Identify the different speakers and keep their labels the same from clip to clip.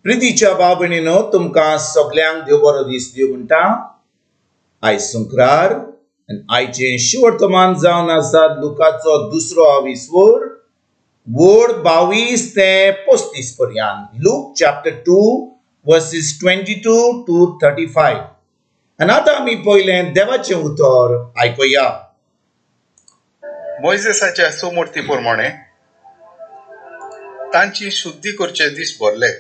Speaker 1: प्रितीच्या भाव भयणीनो, तुमकां सगल्यांक देव बरो दीस दिवं म्हणटा. आयज शुक्रार आनी आयचें शिवर्तमान जावन आसा लुकाचो दुसरो आविस्वर वड 22 ते 35 पर्यंत. Luke chapter 2 verses 22 to 35. आनी आतां आमी पयलें देवाचें उतर आयकुया.
Speaker 2: मोयजेसाच्या सुमूर्ती प्रमाणे तांची शुद्धी करचे दीस भरले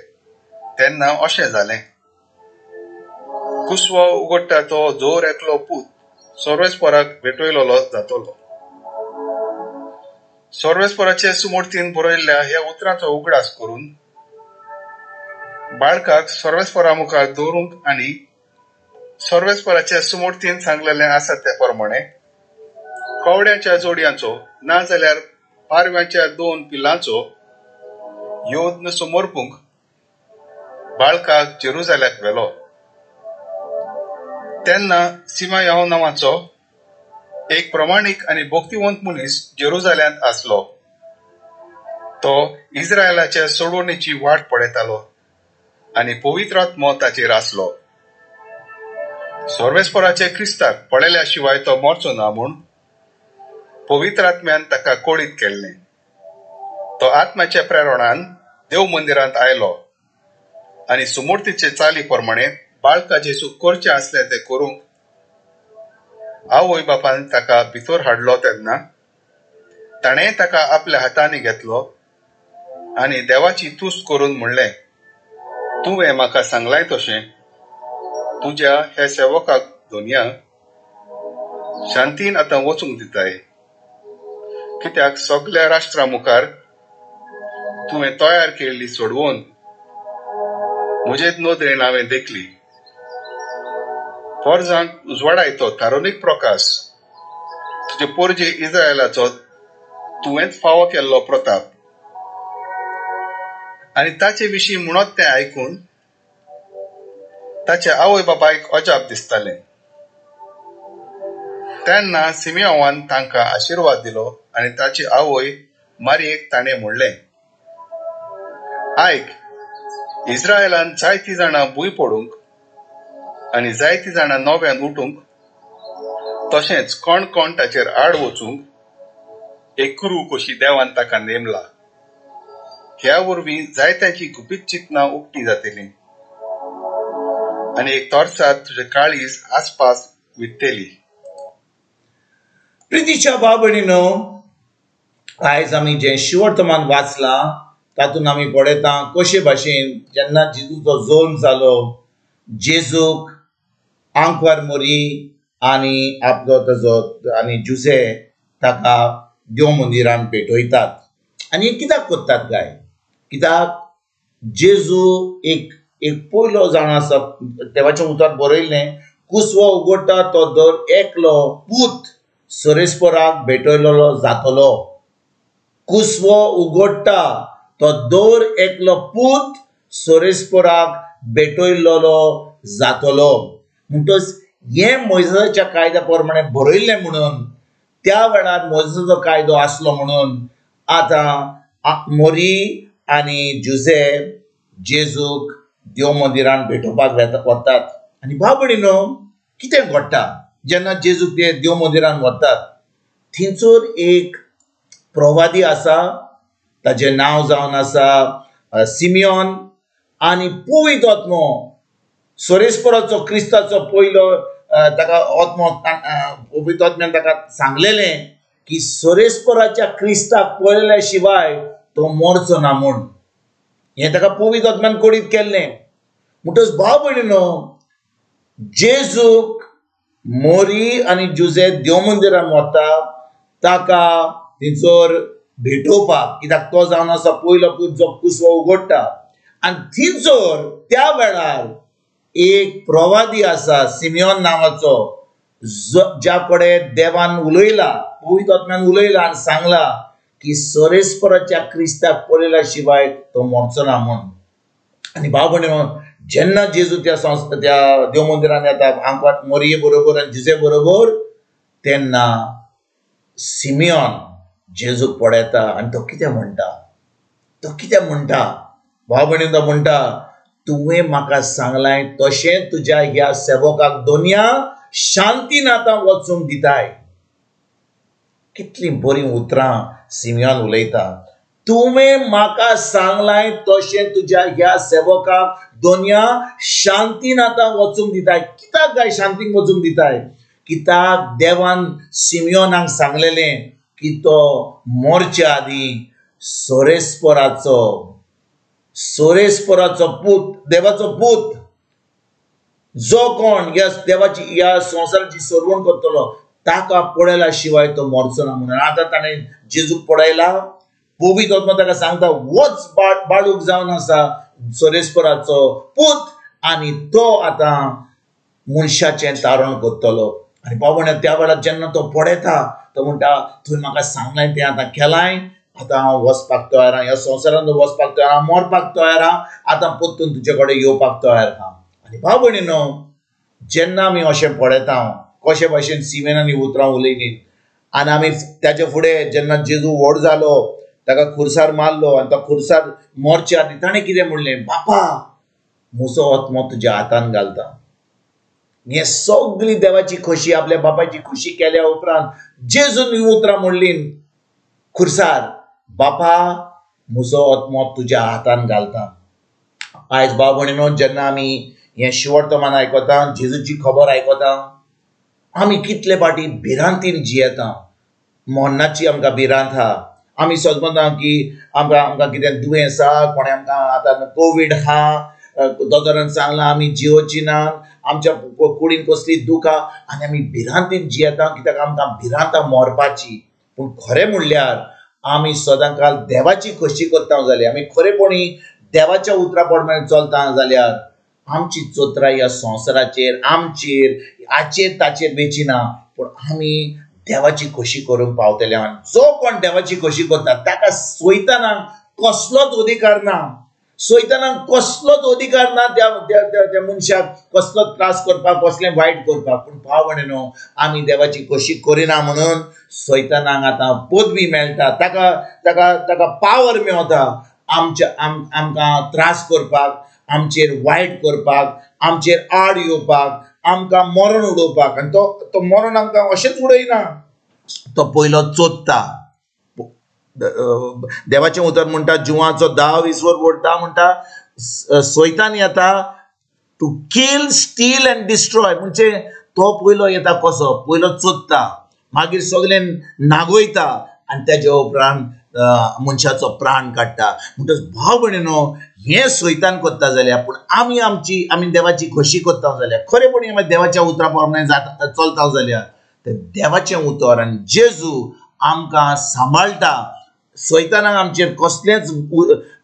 Speaker 2: तेन्ना अशें जालें, कुसवो उगडटा तो जोर एकलो पूत सर्वेस्पराक भेटयलेलो जातलो. सर्वेस्पराचे सुमूर्तीन बरयल्ल्या ह्या उतरांचो उगडास करून बाळकाक सर्वेस्परा मुखार दवरूंक आनी सर्वेस्पराचे सुमूर्तीन सांगलेलें आसा ते प्रमाणे कवड्यांच्या जोडयांचो ना जाल्यार पारव्यांच्या 2 पिलांचो योद्न समर्पूंक बाळकाक जेरुजाल्याक व्हेलो. तेन्ना सिमायाव नांवाचो एक प्रमाणीक आनी भक्तिवंत मनीस जेरुजाल्यांत आसलो. तो इस्रायलाच्या सोडवणेची वाट पळयतालो आनी पवित्र आत्मो ताचेर आसलो. सर्वेस्पराचे क्रिस्ताक पळयल्या शिवाय तो मरचो ना म्हूण पवित्र आत्म्यान ताका कोळीत केल्लें. तो आत्म्याच्या प्रेरणान देव मंदिरांत आयलो आनी सुमूर्तीचे चाली प्रमाणे बाळका जेजू करचें आसलें तें करूंक आवय बापान ताका भितर हाडलो. तेन्ना ताणें ताका आपल्या हातांनी घेतलो आनी देवाची तुस्त करून म्हणलें, तुवें म्हाका सांगलाय तशें तुज्या ह्या सेवकाक धोनया शांतीन आतां वचूंक दिताय, कित्याक सगल्या राष्ट्रा मुखार तुवें तयार केल्ली सोडवून म्हजेच नदरेन हांवें देखली. पोरजांक उजवाडायतो थारोनीक प्रकाश, तुजे पोरजे इस्रायलाचो तुवेंच फावो केल्लो प्रताप. आनी ताचे विशीं म्हणत तें आयकून ताच्या आवय बापायक अजाप दिसतालें. तेन्ना सिमियोवान तांकां आशिर्वाद दिलो आनी ताची आवय मारयेक ताणें म्हणलें, आयक, इस्रायलान जायतीं जाणां भूंय पडूंक आनी जायतीं जाणां नव्यान उठूंक, तशेंच कोण कोण ताचेर आड वचूंक एक कुरू कशी देवान ताका नेमला. ह्या वरवीं जायत्यांची गुपीत चिंतनां उक्ती जातली आनी एक तोरसात तुजें काळीज आसपास वित्तली.
Speaker 1: प्रितीच्या भाव भयणीनो, आयज आमी जें शिवर्तमान वाचलां तातूंत आमी पळयता कशे भाशेन जेन्ना जेजूचो जल्म जालो, जेजूक आंकवार मोरी आनी आपलो ताजो आनी जुजे ताका देव मंदिरान भेटयतात. आनी कित्याक करतात काय? कित्याक जेजू एक एक पयलो जावन आसा, देवाचें उतर बरयल्लें, कुसवो उगडटा तो दर एकलो पूत सरेस्पराक भेटयलेलो जातलो. कुसवो उगडटा तो दर एकलो पूत सरेस्पराक भेटयलेलो जातलो. म्हणटच हें मोयजेसाच्या कायद्या प्रमाणे बरयल्लें म्हणून त्या वेळार मोयजेसाचो कायदो आसलो म्हणून आतां मोरी आनी जुजे जेजूक देव मंदिरान भेटोवपाक वतात. आनी भाव भयणीनो, कितें घडटा जेन्ना जेजूक ते देव मंदिरान व्हरतात, थंयसर एक प्रवादी आसा, ताजें नांव जावन आसा सिमियोन, आनी पवित्र आत्मो सरेस्पराचो क्रिस्ताचो पयलो ताका आत्मो पवित्र आत्म्यान ताका सांगलेलें की सरेस्पराच्या क्रिस्ताक पळयल्या शिवाय तो मरचो ना म्हूण. हें ताका पवित्र आत्म्यान कोडीत केल्लें. म्हणटच भाव भयणीनो, जेजूक मोरी आनी जुजे देव मंदिरान वता ताका थंयसर भेटोवपाक, कित्याक तो जावन आसा पयलो पूत जो कुसवो उगडटा. आनी थंयसर त्या वेळार एक प्रवादी आसा सिमियोन नांवाचो, ज्या कडेन देवान उलयला, पवित्र आत्म्यान उलयला आनी सांगला की सरेस्पराच्या क्रिस्ताक पळयल्या शिवाय तो मरचो ना म्हूण. आनी भाव भयणीनो, जेन्ना जेजू त्या संस्था त्या देव मंदिरान येता आंकवार मोरये बरोबर आनी जुजे बरोबर, तेन्ना सिमियोन जेजूक पळयता आनी तो कितें म्हणटा, तो कितें म्हणटा भाव भयणीनो, तो म्हणटा, तुवें म्हाका सांगलाय तशें तुज्या ह्या सेवकाक दोनया शांतीन आतां वचूंक दिताय. कितलीं बरीं उतरां सिमियोन उलयता. तुवें म्हाका सांगलाय तशें तुज्या ह्या सेवकाक दोनया शांतीन आतां वचूंक दिताय. कित्याक काय शांतीन वचूंक दिताय? कित्याक देवान सिमियोनाक सांगलेलें की तो मोरच्या आदीं सोरेस्पराचो पूत, देवाचो पूत, जो कोण ह्या देवाची ह्या संवसाराची सर्वण करतलो ताका पळयला शिवाय तो मरचो ना म्हणून. आतां ताणें जेजूक पळयला, पवित्र आत्मा ताका सांगता वच बाळूक जावन आसा सोरेस्पराचो पूत आनी तो आतां मनशाचें तारण करतलो. आनी बाबा त्या वेळार जेन्ना तो पळयता तो म्हणटा तुवें म्हाका सांगलाय तें आतां केलाय, आतां हांव वचपाक तयार आहा, ह्या संवसारांत वचपाक तयार आहा, मरपाक तयार आहा, आतां परतून तुजे कडेन येवपाक तयार आहा. आनी भाव भयणीनो, जेन्ना आमी अशें पळयता कशे भाशेन सिमेनान उतरां उलयलीं आनी आमी ताचे फुडें जेन्ना जेजू व्हड जालो ताका खुर्सार मारलो आनी तो खुर्सार मरचे आदीं ताणें कितें म्हणलें, बापा म्हजो आत्मो तुज्या हातान घालता. हें सगळी देवाची खोशी, आपल्या बापायची खोशी केल्या उपरांत जेजून ही उतरां म्हणलीं खुर्सार, बापा म्हजो आत्मो तुज्या हातान घालता. आयज भाव भयणीनो, जेन्ना आमी हें शिवर्तमान आयकता, जेजूची खबर आयकता, आमी कितले फावटी भिरांतीन जियेता. मरणाची आमकां भिरांत आहा. आमी समजता की आमकां आमकां कितें दुयेंस आहा, कोणें आमकां आतां कोवीड आहा, दोतोरान सांगलां आमी जियोची ना, आमच्या कुडीन कसली दूख आहा आनी आमी भिरांतीन जियेता कित्याक आमकां भिरांत मरपाची. पूण खरें म्हणल्यार आमी सदांकाल देवाची खोशी करता जाल्यार, आमी खरेपणी देवाच्या उतरा प्रमाणे चलता जाल्यार आमची चोत्राय ह्या संवसाराचेर, आमचेर, हाचेर ताचेर वेची ना, पूण आमी देवाची खोशी करूंक पावतले. आनी जो कोण देवाची खोशी करता ताका सैतानाक कसलोच अधिकार ना, सैतानाक कसलोच अधिकार ना त्या त्या मनशाक कसलोच त्रास करपाक, कसलें वायट करपाक. पूण भाव भयणीनो, आमी देवाची खोशी करिना म्हणून सैतानाक आतां पदवी मेळटा, ताका ताका ताका पावर मेळटा आमच्या आमकां त्रास करपाक, आमचेर वायट करपाक, आमचेर आड येवपाक, आमकां मरण उडोवपाक. आनी तो तो मरण आमकां अशेंच उडयना, तो पयलो चोदता. देवाचें उतर म्हणटा जिवाचो दाव ईश्वर वोडटा म्हणटा, सैतान येता to kill, steal and destroy. म्हणजे तो पयलो येता कसो, पयलो चोदता, मागीर सगळें नागोयता आनी तेज्या उपरांत मनशाचो प्राण काडटा. म्हणटच भाव भयणीनो, हें सैतान करता जाल्यार, पूण आमी आमची आमी देवाची खोशी करता जाल्यार, खरेपणी आमी देवाच्या उतरा प्रमाणे जाता चलता जाल्यार तें देवाचें उतर आनी जेजू आमकां सांबाळटा. सैतानाक आमचेर कसलेंच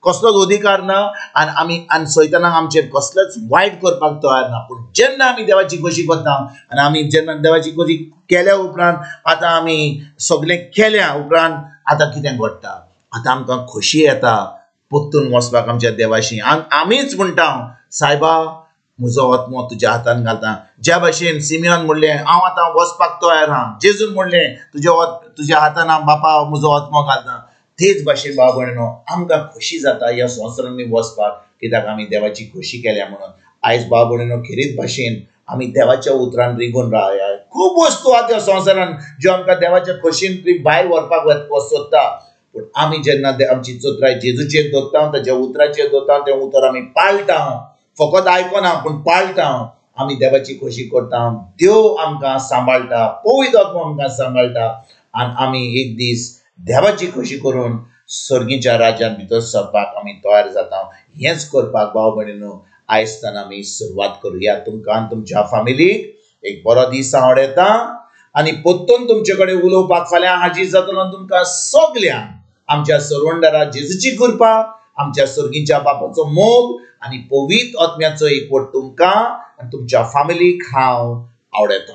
Speaker 1: कसलोच अधिकार ना आनी आमी आनी सैतानाक आमचेर कसलेंच वायट करपाक तयार ना. पूण जेन्ना आमी देवाची खोशी करता आनी आमी जेन्ना देवाची खोशी केल्या उपरांत आतां आमी सगळें केल्या उपरांत आतां कितें घडटा, आतां आमकां खोशी येता परतून वचपाक आमच्या देवाशी. आमीच म्हणटा, सायबा म्हजो आत्मो तुज्या हातान घालता. ज्या भाशेन सिमियोन म्हणलें हांव आतां वचपाक तयार आहा, जेजून म्हणलें तुज्या हातान हांव बापा म्हजो आत्मो घालता, तेच भाशेन भाव भयणीनो आमकां खोशी जाता ह्या संवसारांनी वचपाक, कित्याक आमी देवाची खोशी केल्या म्हणून. आयज भाव भयणीनो, खेरीत भाशेन आमी देवाच्या उतरान रिगून रावया. खूब वस्तू आहा त्या संवसारान ज्यो आमकां देवाच्या खोशीन भायर व्हरपाक सोदता, पूण आमी जेन्ना आमची चोत्राय जेजूचेर दवरता, ताच्या उतराचेर दवरता, तें उतर आमी पाळटा, फकत आयकना पूण पाळटा, आमी देवाची खोशी करता, देव आमकां सांबाळटा, पवित्र आत्मो आमकां सांबाळटा आनी आमी एक दीस देवाची खोशी करून सर्गीच्या राज्यांत भितर सरपाक आमी तयार जाता. हेंच करपाक भाव भयणीनो आयजतान आमी सुरवात करुया. तुमकां आनी तुमच्या फामिलीक एक बरो दीस आवडटा आनी परतून तुमचे कडेन उलोवपाक फाल्यां हाजीर जातलो. तुमकां सगल्यांक आमच्या सरवंडरा जेजूची कृपा, आमच्या सर्गीच्या बापाचो मोग आनी पवित्र आत्म्याचो एकवट तुमकां आनी तुमच्या फामिलीक हांव आवडटा.